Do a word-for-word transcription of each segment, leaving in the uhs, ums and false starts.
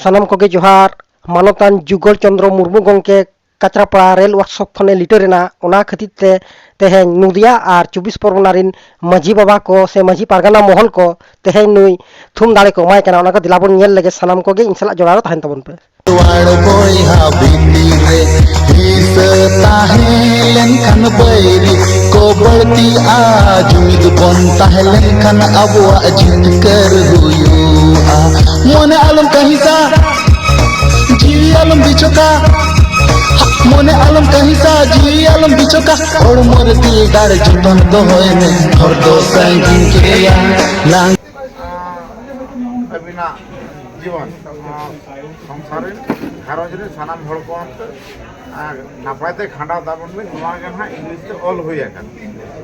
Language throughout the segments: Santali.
ᱥᱟᱱᱟᱢ ᱠᱚᱜᱮ ᱡᱚᱦᱟᱨ᱾ ᱢᱟᱱᱚᱛᱟᱱ ᱡᱩᱜᱚᱞ ᱪᱚᱸᱫᱽᱨᱚ ᱢᱩᱨᱢᱩ ᱜᱚᱢᱠᱮ ᱠᱟᱪᱨᱟᱯᱟᱲᱟ ᱨᱮᱞ ᱣᱟᱨᱠᱥᱚᱯ ᱠᱷᱚᱱᱮ ᱞᱤᱴᱟᱹ ᱨᱮᱱᱟ, ᱚᱱᱟ ᱠᱷᱟᱹᱛᱤᱨ ᱛᱮ ᱛᱮᱦᱮᱧ ᱱᱚᱫᱤᱭᱟ ᱟᱨ ᱪᱚᱵᱵᱤᱥ ᱯᱚᱨᱜᱚᱱᱟ ᱨᱤᱱ ᱢᱟᱹᱡᱷᱤ ᱵᱟᱵᱟ ᱠᱚ ᱥᱮ ᱢᱟᱹᱡᱷᱤ ᱯᱟᱨᱜᱟᱱᱟ ᱢᱚᱦᱚᱞ ᱠᱚ ᱛᱮᱦᱮᱧ ᱱᱩᱭ ᱛᱷᱩᱢ ᱫᱟᱲᱮ ᱠᱚ ᱮᱢᱟᱭ ᱠᱟᱱᱟ᱾ ᱚᱱᱟ ᱠᱚ ᱫᱮᱞᱟ ᱵᱚᱱ ᱧᱮᱞ ᱞᱮᱜᱮ᱾ ᱥᱟᱱᱟᱢ ᱠᱚᱜᱮ ᱤᱧ ᱥᱟᱞᱟᱜ ᱡᱚᱲᱟᱣ ᱨᱮ ᱛᱟᱦᱮᱱ ᱛᱟᱵᱚᱱ ᱯᱮ᱾ ᱵᱚᱭᱦᱟ ᱵᱤᱱᱤ ᱨᱮ ᱦᱤᱥᱟᱹ ᱛᱟᱦᱮᱸ ᱞᱮᱱᱠᱷᱟᱱ ᱵᱟᱹᱭᱨᱤ ᱠᱚ ᱵᱟᱹᱲᱛᱤᱜᱼᱟ᱾ ᱡᱩᱢᱤᱫ ᱵᱚᱱ ᱛᱟᱦᱮᱸ ᱞᱮᱱᱠᱷᱟᱱ ᱟᱵᱚᱣᱟᱜ ᱡᱤᱛᱠᱟᱹᱨ ᱦᱩᱭᱩᱜᱼᱟ᱾ ᱢᱚᱱᱮ ᱟᱞᱚᱢ ᱠᱟᱹᱦᱤᱥᱟ, ᱡᱤᱣᱤ ᱟᱞᱚᱢ ᱵᱤᱪᱷᱚᱠᱟ᱾ ᱢᱚᱱᱮ ᱟᱞᱚᱢ ᱠᱟᱹᱦᱤᱥᱟ, ᱡᱤᱣᱤ ᱟᱞᱚᱢ ᱵᱤᱪᱷᱚᱠᱟ᱾ ᱦᱚᱲᱢᱚ ᱨᱮ ᱫᱤᱞ ᱫᱟᱲᱮ ᱡᱚᱛᱚᱱ ᱫᱚᱦᱚᱭ ᱢᱮ᱾ ᱦᱚᱨ ᱫᱚ ᱥᱟᱺᱜᱤᱧ ᱜᱮᱭᱟ᱾ ᱞᱟᱝ ᱟᱹᱵᱤᱱᱟᱜ ᱡᱤᱵᱚᱱ, ᱥᱚᱝᱥᱟᱨ ᱨᱮ, ᱜᱷᱟᱨᱚᱸᱡᱽ ᱨᱮ ᱥᱟᱱᱟᱢ ᱦᱚᱲ ᱠᱚ ᱟᱨ ᱱᱟᱯᱟᱭ ᱛᱮ ᱠᱷᱟᱸᱰᱟᱣ ᱛᱟᱵᱚᱱ ᱵᱤᱱ, ᱱᱚᱣᱟ ᱜᱮ ᱱᱟᱦᱟᱜ ᱤᱝᱞᱤᱥ ᱛᱮ ᱚᱞ ᱦᱩᱭ ᱟᱠᱟᱱᱟ᱾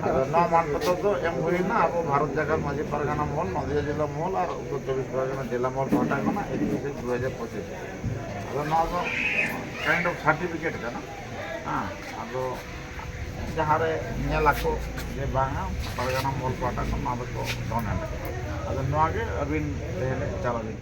ᱟᱫᱚ ᱱᱚᱣᱟ ᱢᱟᱱ ᱯᱚᱛᱨᱚ ᱫᱚ ᱮᱢ ᱦᱩᱭ ᱮᱱᱟ ᱟᱵᱚ ᱵᱷᱟᱨᱚᱛ ᱡᱟᱠᱟᱛ ᱢᱟᱹᱡᱷᱤ ᱯᱟᱨᱜᱟᱱᱟ ᱢᱚᱦᱚᱞ, ᱱᱚᱫᱤᱭᱟ ᱡᱮᱞᱟ ᱢᱚᱦᱚᱞ ᱟᱨ ᱩᱛᱛᱚᱨ ᱪᱚᱵᱵᱤᱥ ᱯᱚᱨᱜᱟᱱᱟ ᱡᱮᱞᱟ ᱢᱚᱦᱚᱞ ᱯᱟᱦᱴᱟ ᱠᱷᱚᱱᱟᱜ ᱮᱠᱛᱨᱤᱥ ᱫᱩ ᱦᱟᱡᱟᱨ ᱯᱚᱸᱪᱤᱥ᱾ ᱟᱫᱚ ᱱᱚᱣᱟ ᱫᱚ kind of certificate ᱠᱟᱱᱟ᱾ ᱦᱮᱸ, ᱟᱫᱚ ᱡᱟᱦᱟᱸ ᱨᱮ ᱧᱮᱞ ᱟᱠᱚ ᱡᱮ ᱵᱟᱝᱟ, ᱯᱟᱨᱜᱟᱱᱟ ᱢᱚᱦᱚᱞ ᱯᱟᱦᱴᱟ ᱠᱷᱚᱱ ᱱᱚᱣᱟ ᱫᱚᱠᱚ ᱫᱚᱱ ᱮᱱᱟ᱾ ᱟᱫᱚ ᱱᱚᱣᱟ ᱜᱮ ᱟᱹᱵᱤᱱ ᱛᱮᱦᱮᱧ ᱪᱟᱞᱟᱣ ᱞᱤᱧ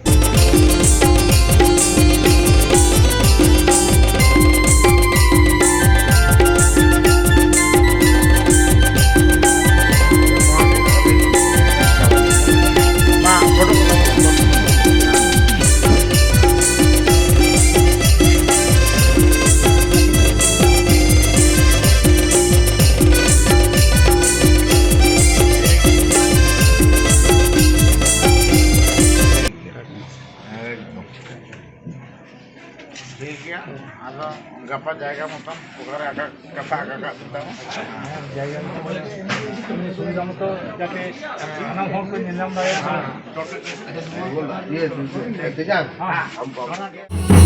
ᱮᱠᱫᱚᱢ᱾ ᱴᱷᱤᱠ ᱜᱮᱭᱟ, ᱟᱫᱚ ᱜᱟᱯᱟ ᱡᱟᱭᱜᱟ ᱢᱚᱛᱚᱱ ᱚᱠᱟᱨᱮ ᱟᱠᱟ ᱠᱟᱛᱷᱟ ᱟᱠᱟ ᱠᱟᱜ ᱵᱚᱱ ᱛᱟᱵᱚᱱ᱾ ᱡᱟᱭᱜᱟ ᱢᱚᱛᱚ ᱵᱚᱞᱮ ᱩᱱᱤ ᱥᱩᱵᱤᱫᱷᱟ ᱢᱚᱛᱚ ᱡᱟᱛᱮ ᱥᱟᱱᱟᱢ ᱦᱚᱲ ᱠᱚ ᱧᱮᱞ ᱧᱟᱢ ᱫᱟᱲᱮᱭᱟᱜ ᱢᱟ᱾